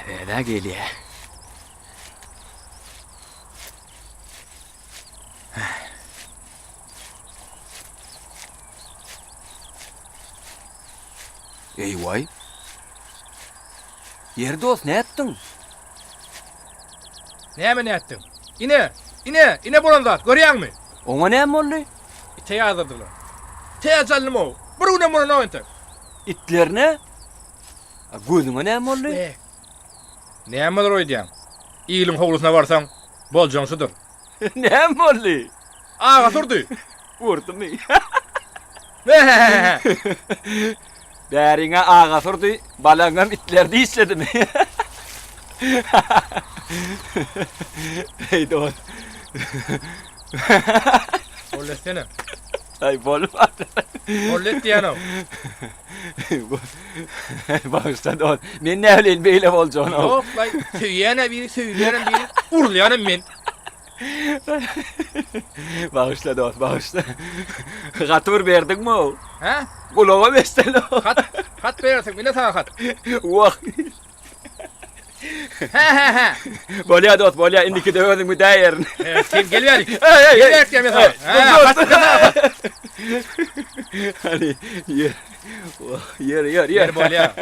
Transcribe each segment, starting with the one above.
Täze-de gelýär. Eý-waý. Ýeri dost, nätdiň? Näme nätdiň? Ine, ine, ine bolan zat, görýäňmi? Oňa näme boldy? Ite ýazdyrdylar. Täze aldym-ow. Bir günem bolanok entek. Itlerine? A gözüňe näme boldy? Be. Näme bolar öýdýäň? Iliň howlusyna barsaň, boljagyň şudur. Näme boldy? Agasy urdy. Urdumy? Bäriňe agasy urdy, balaňam itler dişledimi? Eý dost. Bol etsene. Aý bolmady. Bol et diýýän-ow. Bagyşla dost. Men näbileýin beýle boljagyny. Ýok, laý, söýýän-ä biri, söýülýänem biri, urulýanam men. Bagyşla dost, bagyşla. Gaty bir berdiňmi-ow? Hä? Gulaga beşdeli-ow. Hat, hat berersiň, ine saňa hat. Wah. Hä, hä, hä. Bolýa dost, bolýa, indikide özüň müdäýerin. Sen gel bärik. Gel bärik diýýän men saňa. Hä, hat, hat. Hany, ýör. Ýör, ýör, ýör. Ýör bolýa.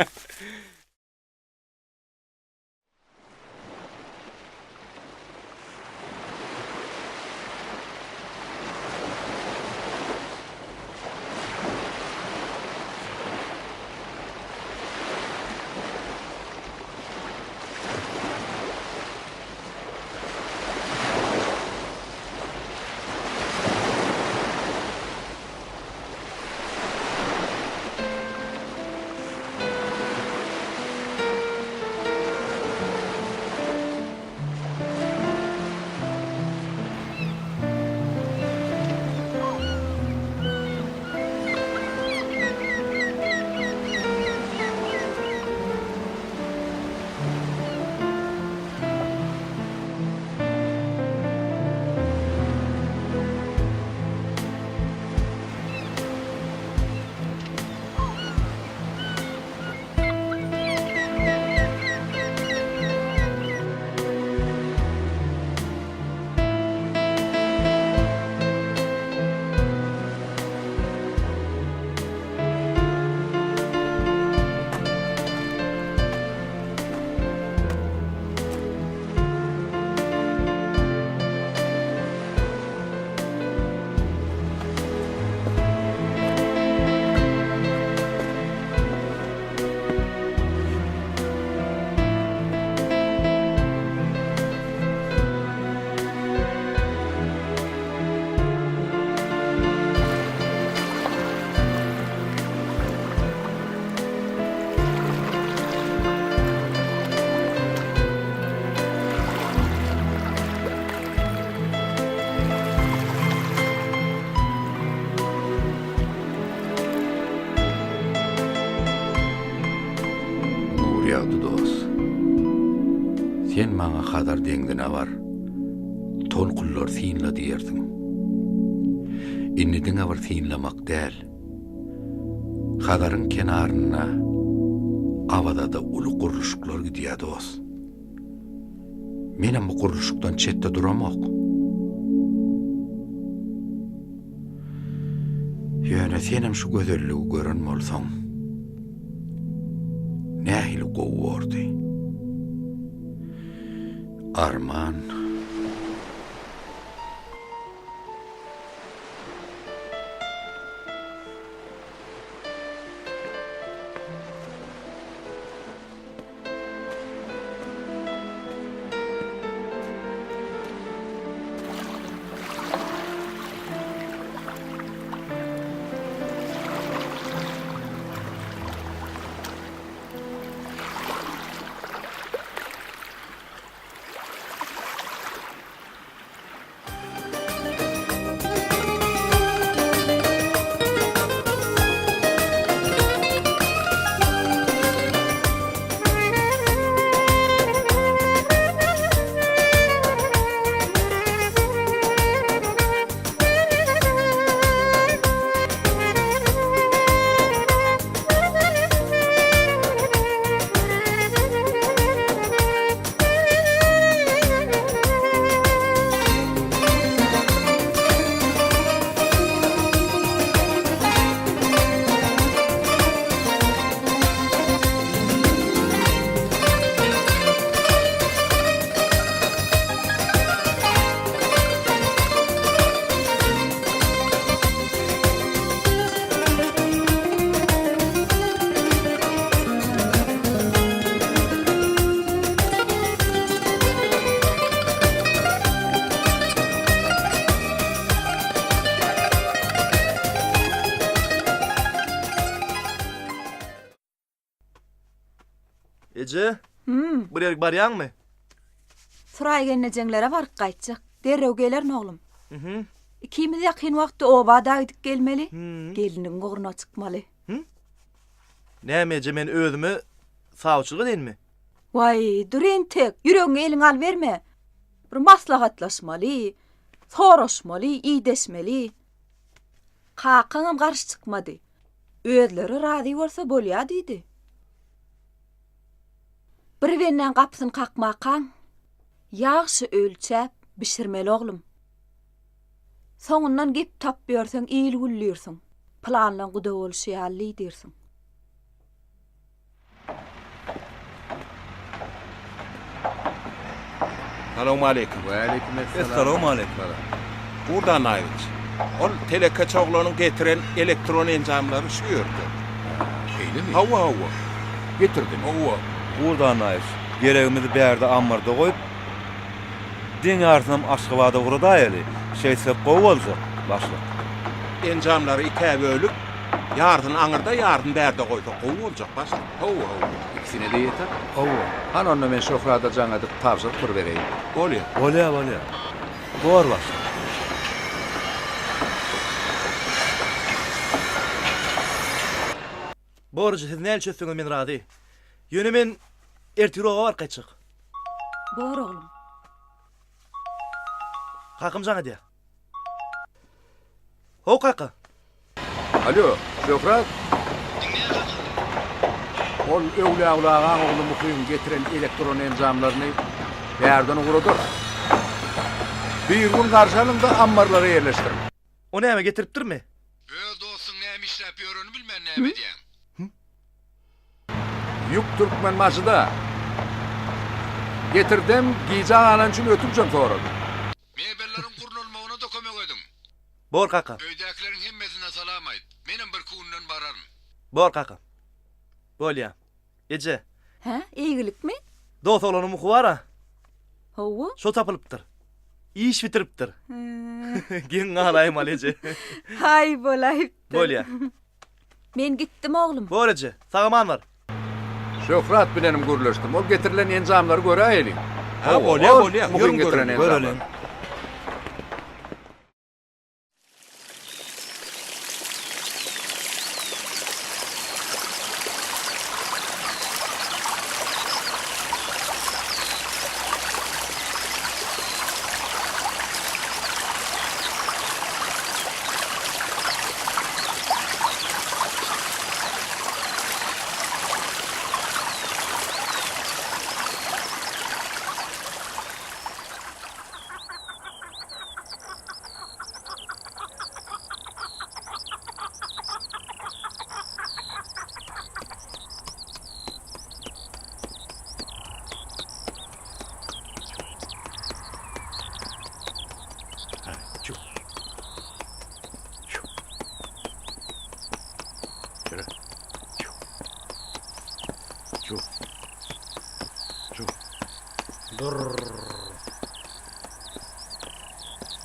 Nurýagdy dost, sen maňa Hazar deňzine bar, tolkunlary synla diýersiň. Indi diňe bir synlamak däl, Hazaryň kenarynda Awazada uly gurluşyklar gidýär dost. Menem bu gurluşykdan çetde duramok. Ýöne senem şu gözelligi gören bolsaň, nähili gowy bordy. Arman. Eje, bir ýerik barýaňmy? Suraý gelnejeňlere baryp gaýtjak. Derrew gelerin oglum. Ikimiz ýakyn wagtda oba-da gidip gelmeli. Gelniň ugruna çykmaly. Näme eje, men özüme sawçylyk edeýinmi? Waý, dur entek, ýüregiňi eliňe alyberme. Bir maslahatlaşmaly, soraşmaly, ideşmeli. Kakaňam garşy çykmady. Özleri razy bolsa bolýa diýdi. Bir bendäň gapysyny kakmakaň, ýagşy ölçäp bişirmeli oglum. Soňundan gep tapyp ýörseň il güldürsiň. Pylanlaň guda bolşy ýaly diýdirsiň. Salowmaleýkim. Waleýkim essalam. Essalowmaleýkim. Gurdy Annaýewiç, ol telekeçi oglanyň getiren elektron enjamlary şu ýerde. Şeýlemi? Hawa, hawa. Getirdimi? Hawa. Gurdy Annaýewiç, geregimizi bärde ammarda goýup, deň ýarysynam Aşgabada ugradaýaly. Şeýtsek gowy boljak, başlyk. Enjamlary ikä bölüp, Ýarsyny aňyrda, ýarsyny bärde goýsak gowy boljak, başlyk. Hawa, hawa. Ikisine-de ýeter. Hawa. Hany onda men Şöhrada jaň edip tabşyryk bir bereýin. Bolýa. Bolýa, bolýa. Bor, başlyk. Borjy siz näl çözseňiz men razy. Ýöne men ertir oba baryp gaýtjak. Bor oglum. Kakam jaň edýär. How kaka. Alo, Şöhrat? Diňleýän kaka. Ol Öwlüýaguly agaň ogly Muhyň getiren elektron enjamlaryny bärden ugradarys. Bir gün garşy alyň-da ammarlara ýerleşdiriň. O näme getiripdirmi? Öz dostuň näme işläp ýörenini bilmän näme edýäň? Ýük Türkmenbaşyda. Getirdem, gijä galan üçin ötünçem sorady. Mebelleriň gurnalmagyna-da kömek ediň. Bor kaka. Öýdäkileriň hemmesine salam aýt. Menem birki günden bararyn. Bor kaka. Bolýa. Eje. Hä, eýgilikmi? Dos oglanyň muhy bar-a. Hawa. Şo tapylypdyr. Iş bitiripdir. Geň galaýmaly eje. Haý bolaýypdyr. Bolýa. Men gitdim oglum. Bor eje. Sag-aman bar. Şöhrat bilenem gürleşdim. Ol getirilen enjamlary göräýeliň. Ha, bolýa, bolýa. Muhyň Ýörüň getiren göreliň. enjamlary. Göreliň.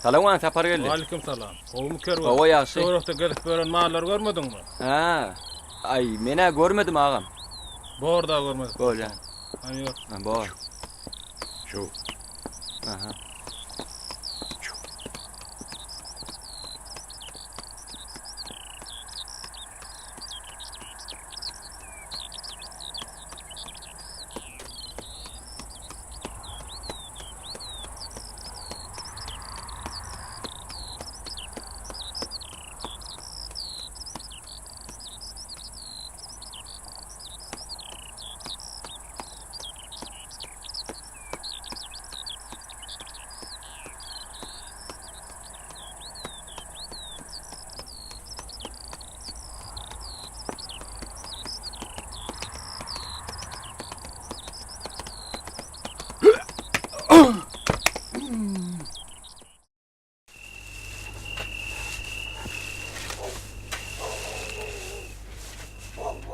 Salam Sapar geldi. Waleýkim salam. Gowumy kerwen? Hawa ýagşy. Töwerekde gezip ýören mallary görmediňmi? Hä. Aý, men-ä görmedim agam. Bor-da görmedik. Bolýa. Hany ýör. Ha, bor. Şu. Aha.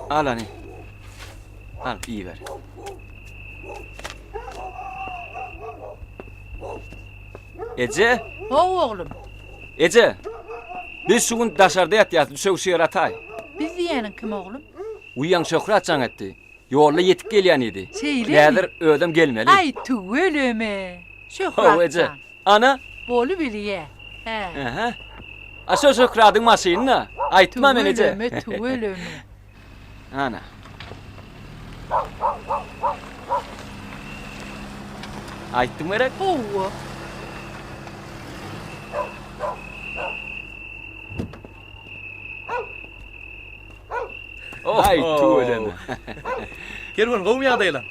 Al hany. Al, iýiber. Eje! How oglum. Eje! Biz şu gün daşarda ýatýas, düşegi şu ýere ataý. Biz diýýäniň kim oglum? Uýaň Şöhrat jaň etdi. Ýolda ýetip gelýän idi. Şeýlemi? Häzir özem gelmeli. Aý, tüweleme! Hawa, eje. Şöhrat jan. Ana. Bolubilýä. Hä. Ähä. A şo Şöhradyň maşyny-da. Aýtma men eje. Tüweleme, tüweleme. Ana. Aýtdym gerek? Hawa. Aý, tüweleme. Kerwen gowumy ýagdaýlaň?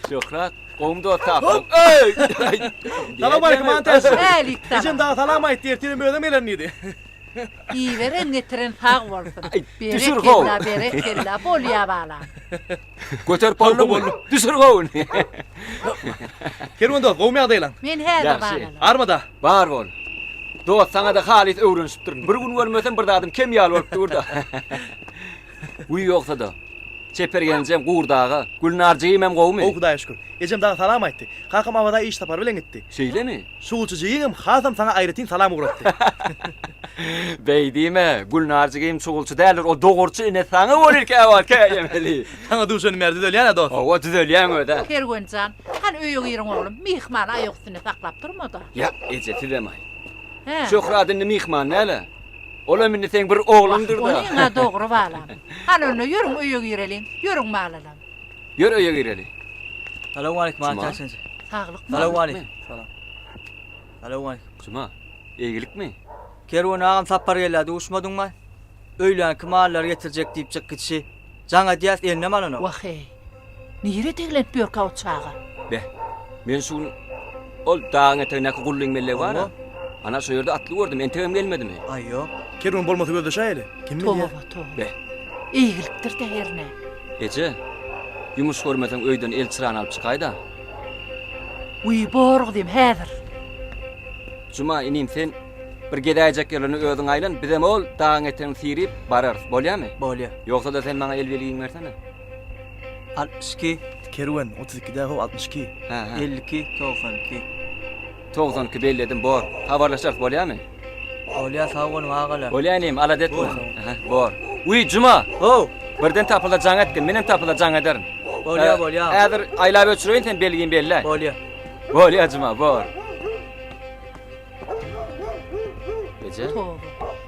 Şöhrat, gowumy dost tapdyň? Eý! Salam aleýkum Antäş. Älik salam. Ejem dagy salam aýtdy, ertirem özem gelerin diýdi. Iberen getiren sag bolsun. Düşür how. Berekella, berekella, bolýa balam. Göterip bolduňmy? Düşür howuny. Kerwen dost, gowumy ýagdaýlaň? Men häzir Ýagşy. balalam. Armada. Bar bol. Dost, saňa-da halys öwrenişipdirin. Bir gün görmesem bir zadym kem ýaly bolup dur-da. Wiý ýogsa-da. Çeper gelnejem Gurdaga, Gülnar jigimem gowumy? Gowy Hudaýa şükür. Ejem dagy salam aýtdy. Kakam Awaza iş sapary bilen gitdi. Şeýlemi? Şugulçy jigiňem hasam saňa aýratyn salam ugratdy. Beý diýme, Gülnar jigim şugulçy däldir, o dogurçy ine saňa bolyr käwagt käýemeli. Saňa duşanym bäri düzelýän-ä dost. Hawa, düzelýäň öz-ä. Kerwen jan, hany öýe giriň oglum, myhmany aýak üstünde saklap durma-da. Ýa, eje sizem-aý. Hä. Şöhrat indi myhman däl-ä. Olam indi seň bir ogluňdyr-da. Wah, onyň-a dogry balam. Hany onda ýörüň öýe gireliň, ýörüň balalam. Ýör öýe gireli. Salowmaleýkim Juma. Ataş eje. Saglykmy? Salowmaleýkim. Salam. Salowmaleýkim. Juma, eýgilikmi? Kerwen agam sapar gelýär duşmadyňmy? Öýlänki mallary getirjek diýip çyk gitşi. Jaň edýäs elinem alanok. Wah-eý. Nirä deglenip ýörkä o çaga? Beh, men şu gün ol dagyň etegindäki Gullyň mellegi bar-a. Ana, şo ýerde atly gördüm, entegem gelmedimi? Aý, ýok. Kerwen bolmasa gözleşäýeli. Kim bilýär? Toba, toba. Beh. Eýgilikdir-dä hernä. Eje, ýumuş görmeseň öýden el çyrany alyp çykaý-da. Wiý, bor gyzym, häzir. Juma, inim, sen bir gezäýjek ýerlerine özüň aýlan, bizem ol dagyň etegini sirip bararys, bolýamy? Bolýa. Ýogsa-da sen maňa el belgiňi bersene. 62. Kerwen, 32 däl how, 62. Hä, hä. 52, 92. 92 belledim, bor. Habarlaşarys, bolýamy? Bolýa, sag boluň agalar. Bolýa inim, alada etme. Aha, bor. Wiý, Juma! How! Birden tapylsa jaň etgin, menem tapylsa jaň ederin. Bolýa, bolýa. Häzir aýlap öçüreýin, sen belgiňi belläý. Bolýa. Bolýa Juma, bor. Eje. Toba.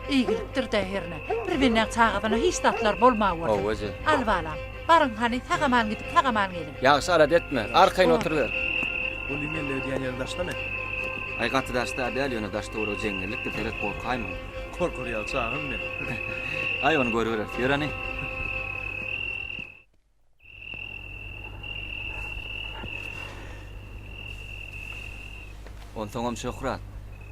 Eýgilikdir-dä hernä. Bir bendäň çagasyna hiç zatlar bolmagy bolsun. Hawa, eje. Al balam. Baryň hany, sag-aman gidip, sag-aman geliň. Ýagşy alada etme. Arkaýyn oturyber. Gully mellegi diýen ýeri daşdamy? Aý gaty daşda däl, ýöne daş-töweregi jeňňellikdir, seret gorkaýma. Gorkar ýaly çagam men. Aý ony görübereris. Ýör hany. Onsoňam Şöhrat,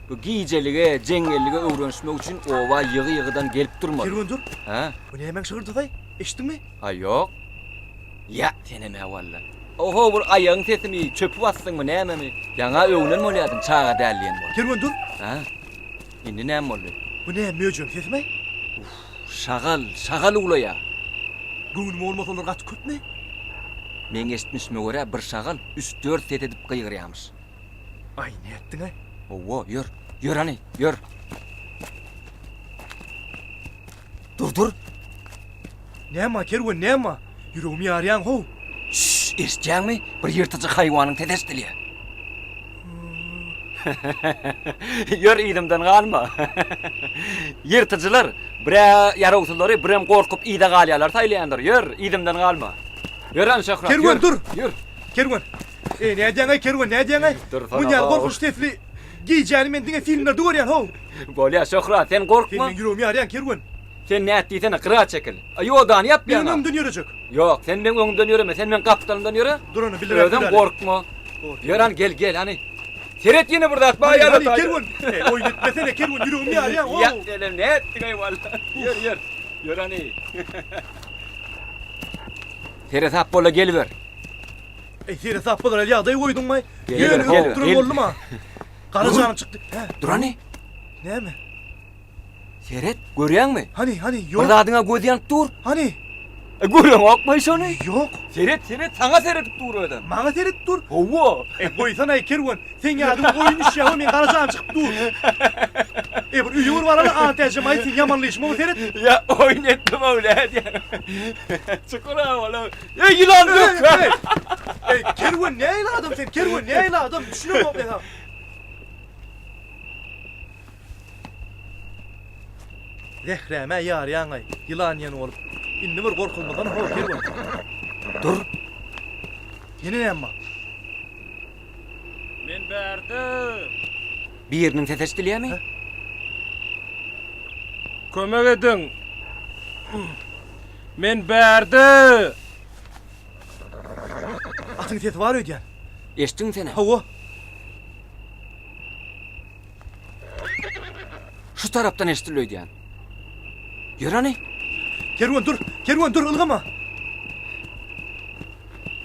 bu gijelige, jeňňellige öwrenişmek üçin oba ýygy-ýygydan gelip durmaly. Kerwen dur. Hä? Bu nämäň şygyrdysaý? Eşitdiňmi? Aý ýok. Ýa, senem-ä walla. Oho, bir aýagyň sesimi, çöpi basdyňmy, nämemi? Ýaňa öwnen bolýardyň, çaga däl diýen bolup. Kerwen dur. Hä? Indi näme boldy? Bu näme möjegiň sesimi? Uff, şagal, şagal uwlaýar. Göwnüme bolmasa olar gaty köpmi? Meň eşitmişime görä bir şagal üç-dört ses edip gygyrýamyş. Aý, nätdiň-aý? Hawa, ýör, ýör hany, ýör. Dur, dur. Näme, Kerwen, näme? Ýüregimi ýarýaň, how. Şşş, eşitýäňmi? Bir ýyrtyjy haýwanyň sesi eşidilýär. Ýör, yzymdan galma. Ýyrtyjylar bir-ä ýarawsyzlary, birem gorkup yza galýarlar saýlaýandyr. Ýör, yzymdan galma. Ýör hany, Şöhrat, ýör. Kerwen, dur! Ýör. Kerwen. Eý, nädýäň-aý, Kerwen, nädýäň-aý? Dursana, Muny ýaly how. gorkunç sesli gijäni men diňe filmlerde görýän, how. Bolýar, Şöhrat, sen gorkma. Sen meň ýüregimi ýarýaň, Kerwen. Sen nät diýsene, gyra çekil. A ýodany ýap Meň ýaňa. öňümden ýörejek. Ýok, sen meň öňümden ýöreme, sen meň gapdalymdan ýöre. Dur ony bildiräp Özüň ýöräli. gorkma. Ýör hany, gel, gel, hany. Seret ýene bir zat bar Hany, ýaly hany, taýda. Kerwen. Eý, oýun etmesene, Kerwen, ýüregimi ýarýaň, how. Ýa, senem nätdiň-eý walla. Ýör, ýör. Ýör hany. Seresap bol-a geliber. Eý, seresap bolar ýaly ýagdaý goýduňmy? Geliber, Ýöne geliber, öwüp duran gel. boldumy? Gara janym çykdy. Hä? Dur hany. Näme? Seret, görýäňmi? Hany, hany, Bir ýok. zadyňa göz ýanyp dur. Hany? E, göreňokmy şony? Ýok. Seret, seret, saňa seredip dur özem. Maňa seredip dur? Hawa. E, goýsana, Kerwen. Seň ýadyňa oýun düşýär, meň gara janym çykyp dur. E bir öýe bir baraly Annatäjem aý sen ýamanlyşyma bir seret. Ýa oýun etdim ow nädýäň. Çukur aga ola. Ey ýylan dök. Ey kerwen nähili adam sen kerwen nähili adam düşünemok men saňa. Zähräme ýarýaň-aý, ýylan iýen bolup. Indi bir gorkuzmadan ho kerwen. Dur. Ýene näme bar? Men bärde. Biriniň sesi eşidilýärmi? Kömek ediň. Men bärde. Atyň sesi bar öýdýän. Eşitdiňmi sen-ä? Hawa. Şu tarapdan eşidildi öýdýän. Ýör hany. Kerwen dur! Kerwen dur, ylgama!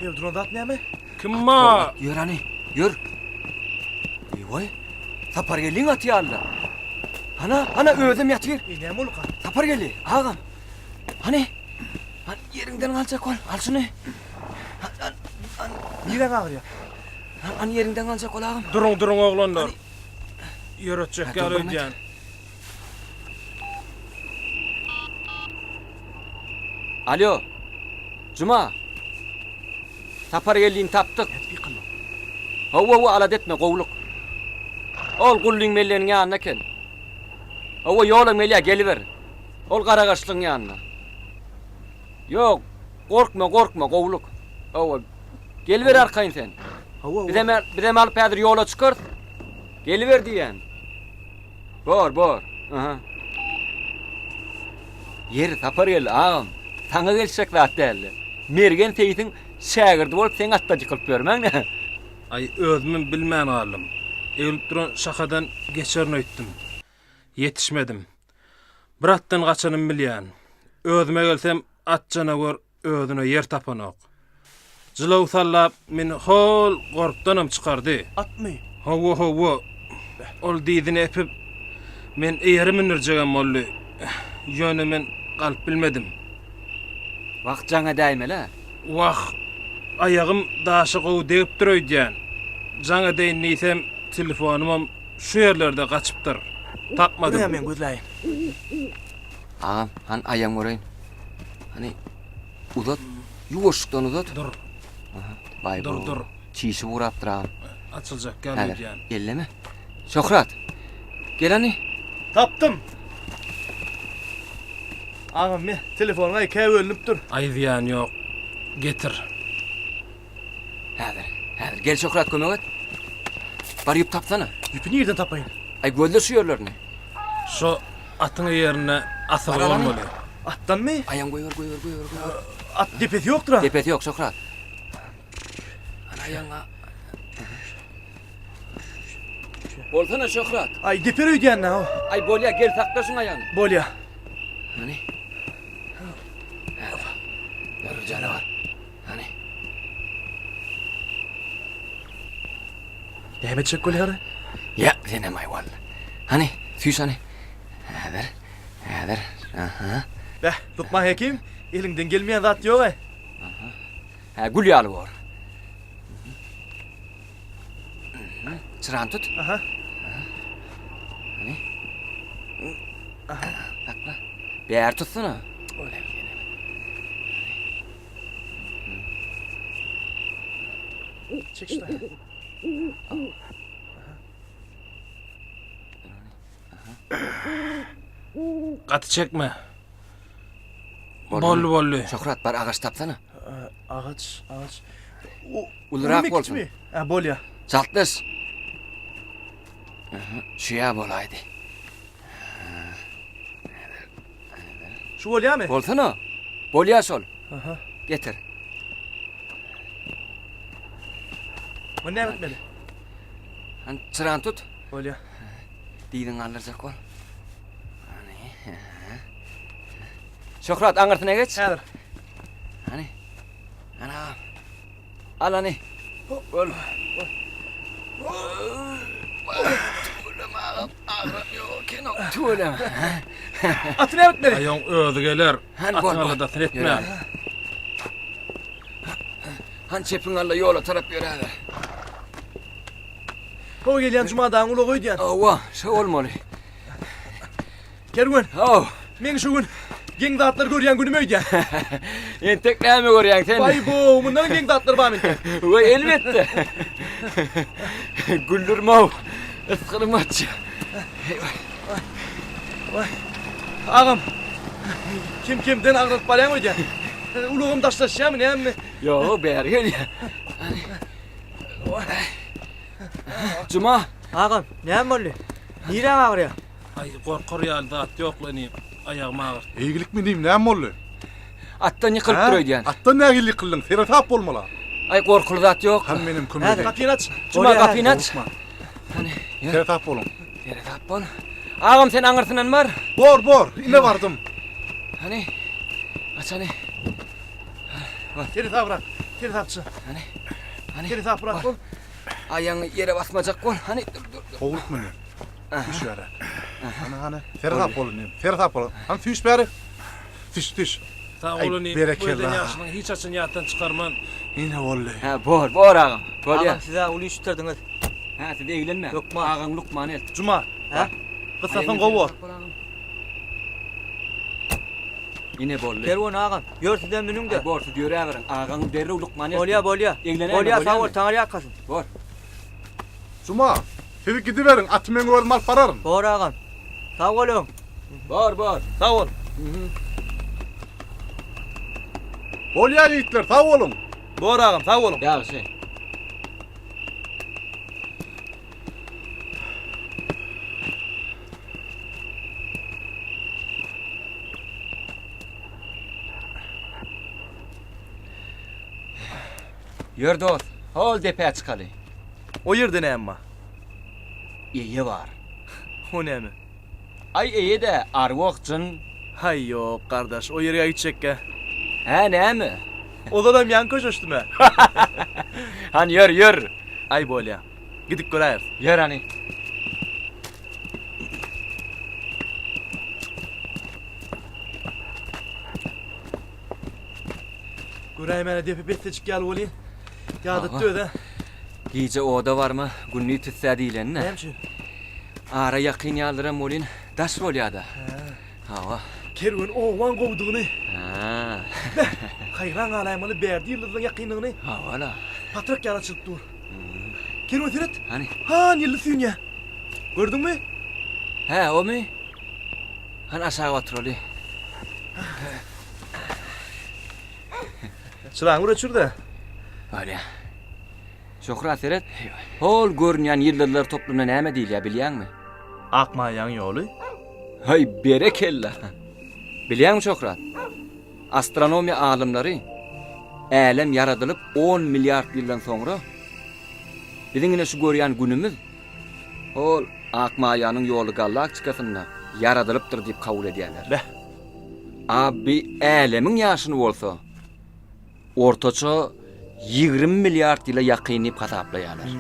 Ew duran zat näme? Kim bar? Ýör hany, ýör. Eý-waý, Sapargeldiň aty ýaly-la. Hana, hana özem ýatyr. Eý, näme bolduka? Sapargeldi, agam. Hany, hany ýeriňden galjak bol, al şuny. Han, han, Niräň agyrýar? han, han ýeriňden galjak bol agam. Duruň, duruň oglanlar. Ýöretjek Ha, ýaly dur bir öýdýän. Alýo. Juma. Sapargeldini tapdyk. Nädip ýykyldyň? Hawa, hawa, alada etme, gowluk. Ol Gullyň melleginiň ýanynda eken. Hawa, ýolam gelýär, geliber. Ol Garagaçlygyň ýanynda. Ýok, gorkma, gorkma, gowluk. Hawa, geliber arkaýyn sen. Hawa, hawa. Bizem, bizem alyp häzir ýola çykarys. Geliber diýýän. Bor, bor. Aha. Ýeri, Sapargeldi agam, saňa gelişjek zat däldi. Mergen seýsiň şägirdi bolup seň atda jykylyp ýörmäň-dä. Aý, özümem bilmän galdym. Egilip duran şahadan geçerin öýtdüm. Ýetişmedim. Bir atdan gaçanymy bilýän. Özüme gelsem, at janawar Özüne ýer tapanok. Jylaw sallap, meni hol gorpdanam çykardy. Atmy? Hawa, hawa. Ol dyzyny epip, meni eýere mündürjegem boldy. Ýöne men galyp bilmedim. Wah, jaň edäýmeli-ä. Wah, aýagym daşa gowy degipdir öýdýän. Jaň edeýin diýsem, telefonymam şu ýerlerde gaçypdyr. Tapmadym. Dur-a, men gözläýin. Agam, hany aýagyňy göreýin. Hany uzat. Ýuwaşlykdan uzat. Dur. Aha. Baý Dur, dur. Çişi gurapdyr agam. Açyljak ýaly Häzir. öýdýän. Elleme. Şöhrat. Gel hany. Tapdym. Agam, me, telefonyň ikä bölünipdir. Aý zyýany ýok. Getir. Häzir. Häzir. Gel Şöhrat kömek et. Bar ýüp tapsana. Ýüpi nirden tapaýyn? Aý gözle şu ýerlerini. Şo atyň eýerinde asyly bolmaly. Atdanmy? Aýagyňy goýber, goýber, goýber, goýber. At depesi ýokdur-a. Depesi ýok, Şöhrat. Hany aýagyňa. Bolsana Şöhrat. Aý deper öýdýän-dä o. Aý bolýa, gel sakla şuň aýagyny. Bolýa. Hany. Häzir. Dur janawar. Hany. Näme etjek bolýar? Ýa, senem aý walla. Hany, süýş hany. Häzir, häzir. Aha. Beh, Lukman hekim, eliňden gelmeýän zat ýog-aý. Aha. Hä, gül ýaly bor. Çyrany tut. Aha. Hany. Aha. Sakla. Bäri tutsana. Çek şunu. Gaty çekme. Boldy, boldy. Şöhrat bar agaç tapsana. Agaç, agaç. Ulurak bolsun. Ha, bolýa. Çaltlaş. Şu ýa bolaýdy. Şu bolýamy? Bolsana. Bolýa şol. Aha. Getir. Muny näme etmeli? Hany çyrany tut. Bolýa. Dyzyňy galdyrjak bol. Hany. Şöhrat aňyrsyna geç. Häzir. Hany. Ana. Al hany. Bol. Tüweleme agam, agram ýok eken o. Tüweleme. Aty näme etmeli? Aýaň özi geler. Hany bol. Atyň aladasyny etme. Hany çepiň alla ýola tarap ýöräber. Ho gelýän Jumadagyň ulagy öýdýän. Hawa, şo bolmaly. Kerwen. Haw. Meň şu gün geň zatlar görýän günüm öýdýän. Entek näme görýäň sen? Baý bo, mundan geň zatlar bar entek. We elbetde. Güldürme-ow. Ysgynym gaçýar. Waý. Agam. Kem-kemden agralyp barýaň öýdýän. Ulagym daşlaşýarmy, nämemi? Ýok, bäri gelýär. Juma. Agam, näme boldy? Niräň agyrýar? Aý, gorkar ýaly zat ýok-la inim. Aýagymy agyrtdy. Eýgilikmi inim, näme boldy? Atdan ýykylypdyr öýdýän. Atdan nähili ýykyldyň? Seresap bolmaly-a. Aý, gorkuly zat ýok. Hany menem kömek edeýin. Gapyny aç. Juma, gapyny aç. Hany, ýör. Seresap boluň. Seresap bol. Agam, sen aňyrsyndan bar. Bor, bor. Ine bardym. Hany, aç hany. Seresabrak. Seresapçy. Hany. Hany. Seresaprak bol. Aýagyňy ýere basmajak bol. Hany, dur, dur, dur. Howlukma inim. Süýş bäri. Hany, hany. Seresap bol inim. Seresap bol. Hany süýş bäri. Süýş, süýş. Sag bol inim. Bu eden ýagşylygyňy hiç haçan ýatdan çykarman. Ine boldy. Hä, bor, bor agam. Bolýar. Agam siz-ä uly iş bitirdiňiz. Hä, siz eglenmäň. Hökman. Agaň lukmany elt. Juma. Hä? Gyssasaň gowy bor. Ine boldy. Kerwen agam, ýör sizem münüň-de. Aý bor, siz ýöräberiň. Agaňy derrew lukmana eltdim. Bolýa, bolýa. Eglenäýme, Bolýa, sag bol, bolýamy? Taňry ýalkasyn. Bor. Juma, siz gidiberiň, aty meň özüm alyp bararyn. Bor agam. Sag boluň. Bor, bor. Sag bol. Bolýa ýigitler, sag boluň. Bor agam, sag boluň. Ýagşy. Ýör dost, hol depä çykaly. O ýerde näme bar? Eýe bar. O näme? Aý eýe-dä, arwah, jyn. Haý ýok, gardaş, o ýerge gitjekgä. Hä, näme? Ozalam ýaňy köşeşdim-ä. Hany ýör, ýör. Aý bolýa. Gidip göräýeris. Ýör hany. Göräýmäne depe bessejik ýaly welin, ýadatdy öz-ä. Gije oda barma, gündiz tüssä diýlenine. Näme üçin? Ara ýakyn ýalydyram welin, daş bolýa-da. Hawa. Kerwen obaň gowudygyny. Hä. Beh, haýran galaýmaly bärde ýyldyzlaryň ýakynlygyny. Hawa-la. Patrak ýaly açylyp dur. Kerwen seret. Hany? Han ýyldyz süýnýä. Gördüňmi? Hä, omy? Hany aşak oturaly. Çyraňy bir öçür-de. Bolýa. Şöhrat seret, hol görünýän ýyldyzlar toplumyna näme diýilýär bilýäňmi? Ak maýaň ýoly. Haý, berekella! Bilýäňmi Şöhrat? Astronomiýa alymlary älem ýaradylyp on milliard ýyldan soňra biziň ine şu görýän günümiz hol Ak maýanyň ýoly gallaktikasynda ýaradylypdyr diýip kabul edýärler. Beh! A bi älemiň ýaşyny bolsa ortaça 20 milliard ýyla ýakyn diýip hasaplaýarlar.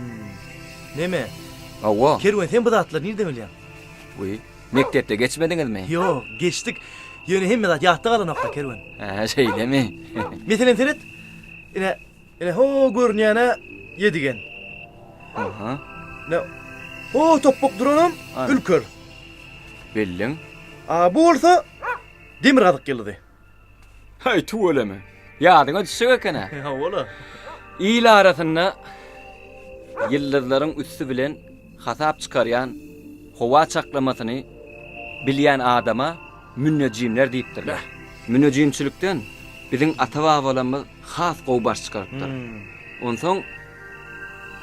Neme? Hawa. Kerwen sen bu zatlary nirden bilýäň? Wiý, mekdepde geçmediňizmi? Ýok, geçdik. Ýöne hemme zat ýatda galanok-da, Kerwen. Hä, şeýlemi? Meselem seret. Ine, ine ho görünýän-ä Ýedigen. Aha. Ine, ho topbak duranam Ülker. Bildiň. A bu bolsa Demirgazyk ýyldyzy. Haý, tüweleme. Ýadyňa düşjek eken-ä. Hawa-la. Il arasynda ýyldyzlaryň üsti bilen hasap çykarýan, howa çaklamasyny bilýän adama münnejimler diýipdirler. Münnejimçilikden biziň ata-babalarymyz has gowy baş çykarypdyr. Onsoň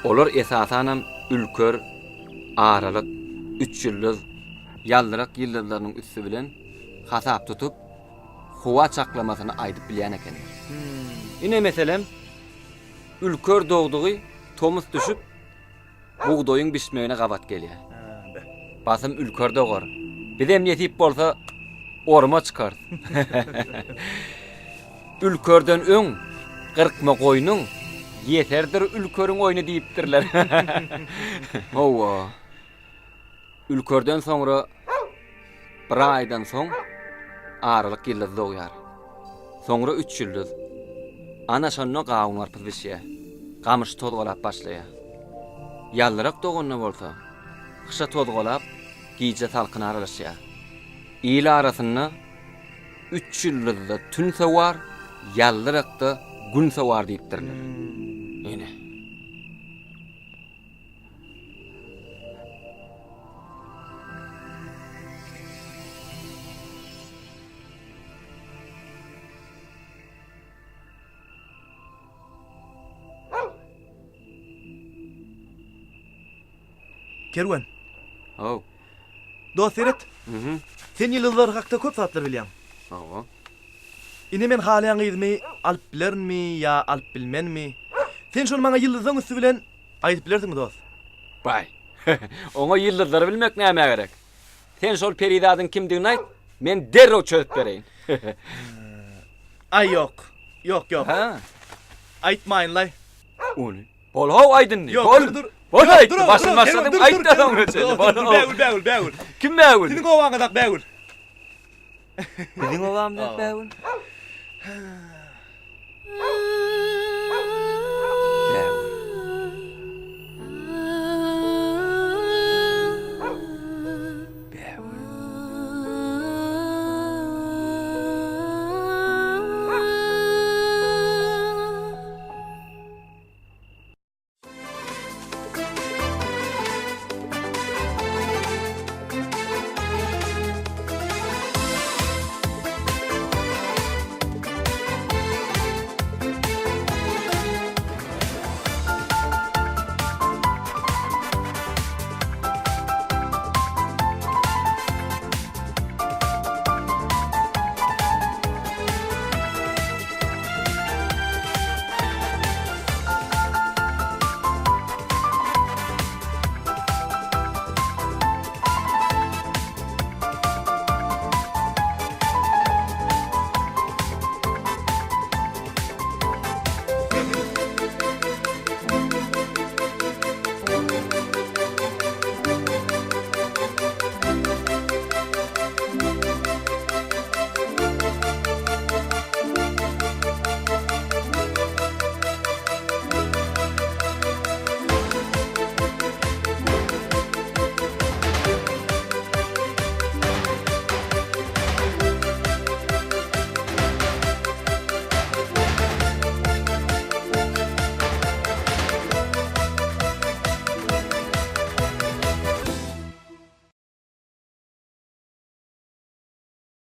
olar esasanam Ülker, Aralyk, Üçýyldyz, Ýaldyrak ýyldyzlarynyň üsti bilen hasap tutup, howa çaklamasyny aýdyp bilýän ekenler. Ine, meselem, Ülker dogdugy tomus düşüp, bugdaýyň bişmegine gabat gelýär. Basym Ülker dogar. Bizem nesip bolsa, oruma çykarys. Ülkerden öň gyrkma goýnuň, ýeserdir Ülkeriň oýny diýipdirler. Hawa. Ülkerden soňra bir aýdan soň aralyk ýyldyz dogýar. Soňra üç ýyldyz. Ana şonda gawun-garpyz bişýär. Gamyş tozgalap başlaýar. Ýaldyrak doganda bolsa, gyşa tozgalap, gije salkyn aralaşýar. Il arasynda Üç ýyldyzda tün sowar, ýaldyrakda gün sowar diýipdirler. Ine. Kerwen. Haw. Dost seret. Sen ýyldyzlar hakda köp zatlar bilýäň. Hawa. Ine men halaýan gyzymy alyp bilerinmi ýa alyp bilmenmi? Sen şony maňa ýyldyzlaň üsti bilen aýdyp bilersiňmi dost? Baý. Oňa ýyldyzlary bilmek nämä gerek? Sen şol perizadyň kimdigini aýt, men derrew çözüp bereýin. Aý ýok. Ýok ýok. Hä? Aýtmaýynlaý. Ony. Bol how aýt indi. Ýok, Bol. dur, dur. Bol Ýok, aýt. dur, dur, Başyny dur, başladyň dur, aýt da dur, soňuna dur, çenli. dur, Bol dur, how. Bägül, Bägül, Bägül. Kim Bägül? Siziň obaňyzdaky Bägül. Biziň obamyzdaky Bägül.